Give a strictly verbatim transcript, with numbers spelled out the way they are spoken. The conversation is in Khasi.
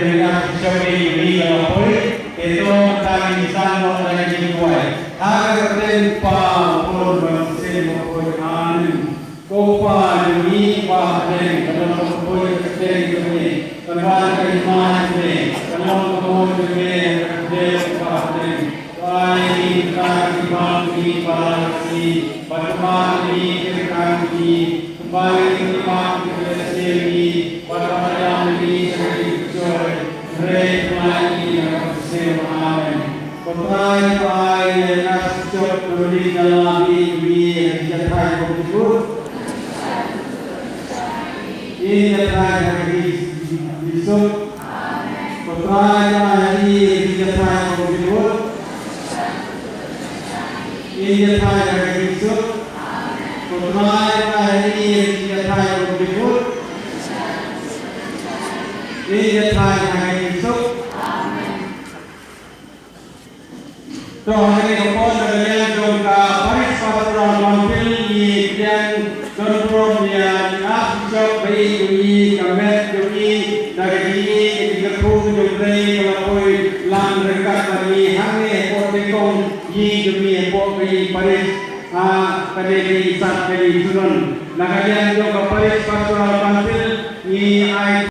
Ïa ka jingpynshoi ïa ngi ka la poi, te to mynta ngin ïa sdang noh da ka jingduwai. Ha ka kyrteng u Kpa, u Khun bad u Mynsiem Bakhuid. Amen. Ko Kpa jong ngi uba ha bneng, kan long ka poi ka kyrteng jong me, kan wan ka hima jong me, kan long ka mon jong me ha ka khyndew uba ha bneng. Ai ïa ngi mynta ka jingbam jong ngi ba la ka sngi, bad kynmaw ïa ngi ki ryngkat jong ngi, kumba ngi kynmaw ïa ki khlem sniew ïa ngi, bad ban ïam ïa ngi sha ka jingpynshoi, hynrei kynmaw ïa ngi na ka bymsniew. Amen. Ko Trai, to ai ïa nga suk jop na ka liang jong ngi, ïa ka jingïathait kaba jylliew. Ïa ka jingïathait ha ka jingsuk. Ko Trai, to ai ïa ngi ïa ka jingïathait kaba jylliew. Ïa ka jingïathait ha ka jingsuk. Ko Trai, to ai ïa ngi ïa ka jingïathait kaba jylliew. Ïa ka jingïathait ha ka jingsuk. To, ha kane ka por, na ka liang jong ka Parish Pastoral Council, ngi pdiang don burom ïa i Archbishop ba ïeit jong ngi, ka met jong ngi, da ka jingïeit, ka jingkyrkhu jong U Blei ka la poi lang ryngkat bad ngi hangne hapoh Tengkong ïing jong ngi hapoh ka ïing parish, ha kane ka ïing sat ka ïing shnong. Na ka liang jong ka Parish Pastoral Council, ngi ai